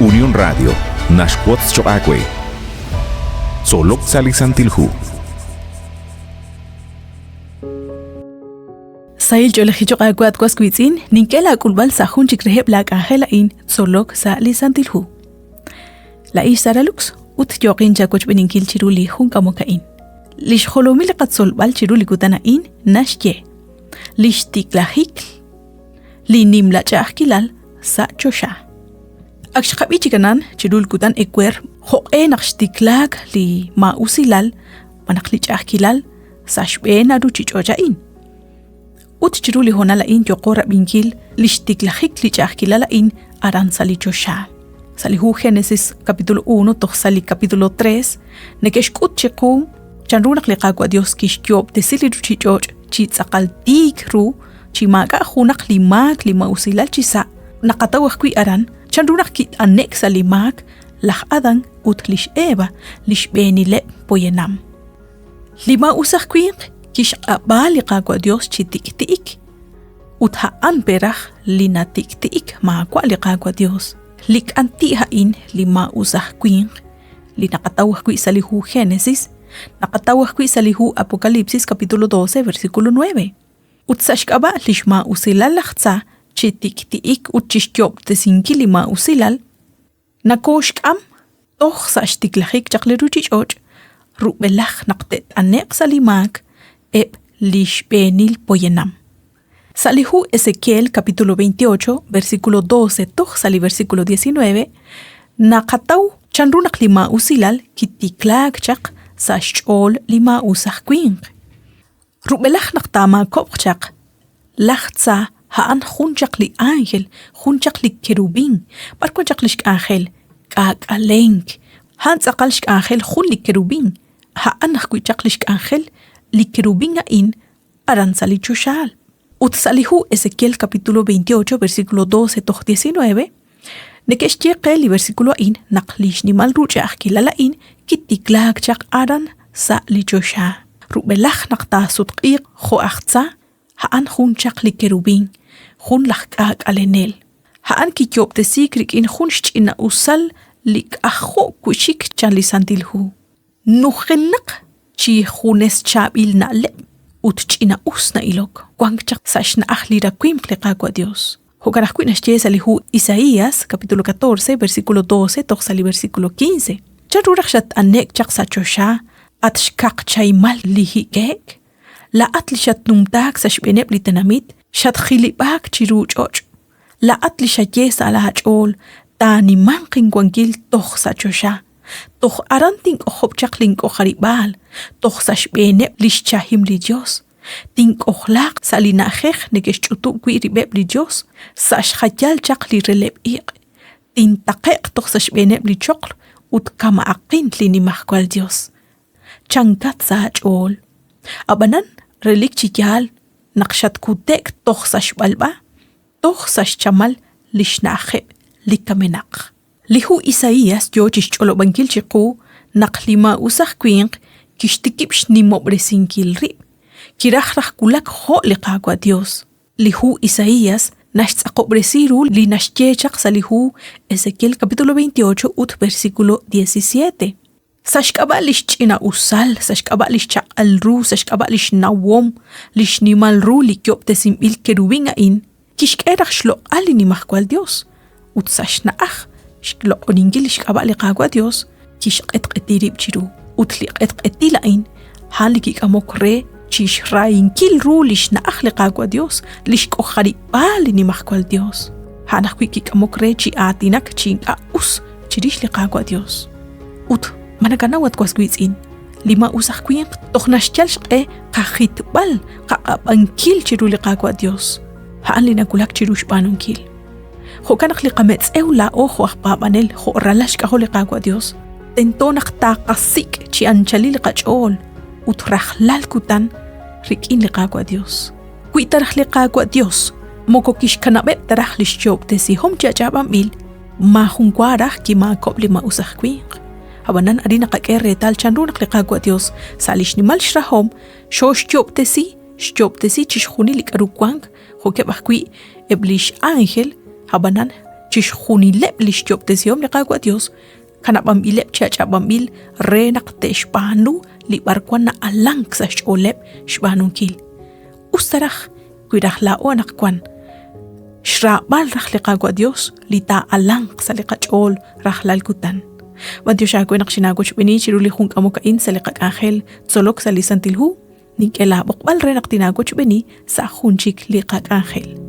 Unión Radio naxwotz choq' aawe. Tzolok sa' li Santil Hu. Sahil ch'oolejil choq' aawe at was wiitz'in, nink'e laak'ulb'al sa' jun chik reheb' laak'anjel a'in Tzolok sa' li Santil Hu. Laa'in xSara Lux ut yooqin chawochb'eninkil chiru li jun k'amok a'in. Li xjolomil li qatzolb'al chiru li kutan a'in naxye li xtiklajik li nimla ch'a'ajkilal sa' choxa. Ak xqab'i chik anan chiru li kutan ewer jo'q'e naq xtiklaak li maa'usilal malaj li ch'a'ajkilal sa' xb'een a ruuchich'och' a'in. Ut chiru li hoonal a'in yooqo rab'inkil li xtiklajik li ch'a'ajkilal a'in aran sa' li choxa. Sa' li hu Génesis capítulo 1 toj sa' li capítulo 3 neke'xk'ut chiqu chanru naq li Qaawa' Dios kixyoob'tesi li ruuchich'och' chi tz'aqal tiik ru chi maak'a' junaq li maak li maa'usilal chi sa'. Naqataw ajwi' aran chanru naq kit'ane'k sa' li maak laj Adán ut li x'Eva, li xb'eenileb' poyanam. Li maa'us aj winq kixq'ab'a li Qaawa' Dios chi tik'ti'ik, ut a'an pe raj li natik'ti'ik maawa' li Qaawa' Dios. Li k'anti' a'in li maa'us aj winq, li naqataw ajwi' sa' li hu Génesis, naqataw ajwi' sa' li hu Apocalipsis capítulo 12 versículo 9. Ut sa' xk'ab'a' li xmaa'usilal laj Tza chi tik'ti'ik ut chi xyoob'tesinkil li maa'usilal, Nakooxk'am toj sa' xtiklajik chaq li ruuchich'och' rub'elaj naq te't'ane'q sa' li maak eb' li xb'eenil poyanam. Sa' li hu Ezequiel capítulo 28, versículo 12 toj sa' li versículo 19, naqataw chanru naq li maa'usilal kitiklaak chaq sa' xch'ool li maa'us aj winq. Rub'elaj naq taamaakob'q chaq, laj Tza a'an jun chaq li ánjel, jun chaq li kerubín. B'ar wan chaq li xk'anjel? K'aak'alenk. A'an tz'aqal xk'anjel jun li kerubín. A'an ajwi' chaq li xk'anjel li kerubín a'in aran sa' li choxaal. Ut sa' li hu Ezequiel capítulo 28 versículo 12 toj 19, neke'xye qe li versículo a'in naq li xnimal ru ch'a'ajkilal a'in kitiklaak chaq aran sa' li choxa. Rub'elaj naq taasutq'iiq jo' aj tza, a'an jun chaq li kerubín, jun laj k'aak'alenel. A'an kiyoob'tesiik rik'in jun xch'ina'usal li k'ajo' wi'chik chan li Santil Hu. Nujenaq chi junes chaab'il na'leb' ut ch'ina'us na'ilok, wank chaq sa' xna'aj li rawimq li Qaawa' Yos. Jo'kan ajwi' naxye sa' li hu Isaías, capítulo 14, versículo 12 toj sa' li versículo 15. Chanru raj xat'ane'k chaq sa' choxa, at xkaq chahimal li hik'e'k? Laa'at li xatnumtaak sa' xb'eeneb' li tenamit, xatjilib'aak chiru ch'och'. Laa'at li xaye sa' laach'ool, Taanimanq inwankil toj sa' choxa. Toj aran tink'ojob' chaq link'ojarib'aal, toj sa' xb'eeneb' li xchahim li Yos. Tink'ojlaaq sa' li na'ajej neke'xch'utub' wi' rib'eb' li yos, sa' xjayal chaq li releb' iq'. Tintaqe'q toj sa' xb'eeneb' li choql ut kama'aqin li Nimajwal Yos. Chankat sa' aach'ool. Ab'anan relik chi yaal naq xatkute'k toj sa' xb'alb'a, toj sa' xchamal li xna'ajeb' li kamenaq. Li hu Isaías yoo chixch'olob'ankil chiqu naq li maa'us aj winq kixtikib' xnimob'resinkil rib', kiraj raj wulak jo' li Qaawa' Dios. Li hu Isaías naxtz'aqob'resi ru li naxye chaq sa' li hu Ezequiel capítulo 28 ut versículo 17. Sa' xk'ab'a' lix ch'ina-usal, sa' xk'ab'a' lix chaq'al ru, sa' xk'ab'a' lix nawom, li xnimal ru li yo'ob'tesinb'il kerubin a'in, kixk'e raj xloq'al li Nimajwal Dios, ut sa' xna'aj xloq'oninkil lix k'ab'a' li Qaawa' Dios, kixq'etq'eti rib' chiru. Ut li q'etq'etil a'in, a'an li kik'amok re chixrahinkil ru lix na'aj li Qaawa' Dios, lix k'ojarib'aal li Nimajwal Dios. A'an ajwi' kik'amok re chi aatinak chi ink'a' us chirix li Qaawa' Dios. Ut ma nakanaw at was wiitz'in, li maa'us aj winq toj naxyal xq'e qajitb'al, qaq'ab'ankil chiru li Qaawa' Dios. A'an li nawulak chiru xb'aanunkil. Jo'kan naq li qametz'ew laa'o jo' aj paab'anel, jo' ralal xk'ajol li Qaawa' Dios, tento naq taqasik' chi anchalil li qach'ool ut rajlal kutan rik'in li Qaawa' Dios. Wi ta raj li Qaawa' Dios moko kixkanab'eb' ta raj lix yo'ob'tesihom chi ach'ab'anb'il, maajun wa raj kimaakob'k li maa'us aj winq. Ab'anan arin naqak'e reetal chanru naq li Qaawa' Dios sa' li xnimal xrahom xooxyoob'tesi, xyoob'tesi chixjunil li k'aru wank, jo'keb' ajwi' eb' li x'ánjel, ab'anan Chixjunileb' li xyob'tesihom li Qaawa' Yos kanab'anb'ileb' chi ach'ab'anb'il re naq te'xb'aanu li b'arwan na'alank sa' xch'ooleb' xb'aanunkil. Us ta raj wi raj laa'o anaqwan xraab'al raj li Qaawa' Dios li taa'alanq sa' li qach'ool rajlal kutan. B'antiox aawe naq xinaawochb'eeni chiru li jun k'amok a'in sa' li qak'anjel tzolok sa' li Santil Hu. Nink'e laab'oqb'al re naq tinaawochb'eeni sa' jun chik li qak'anjel.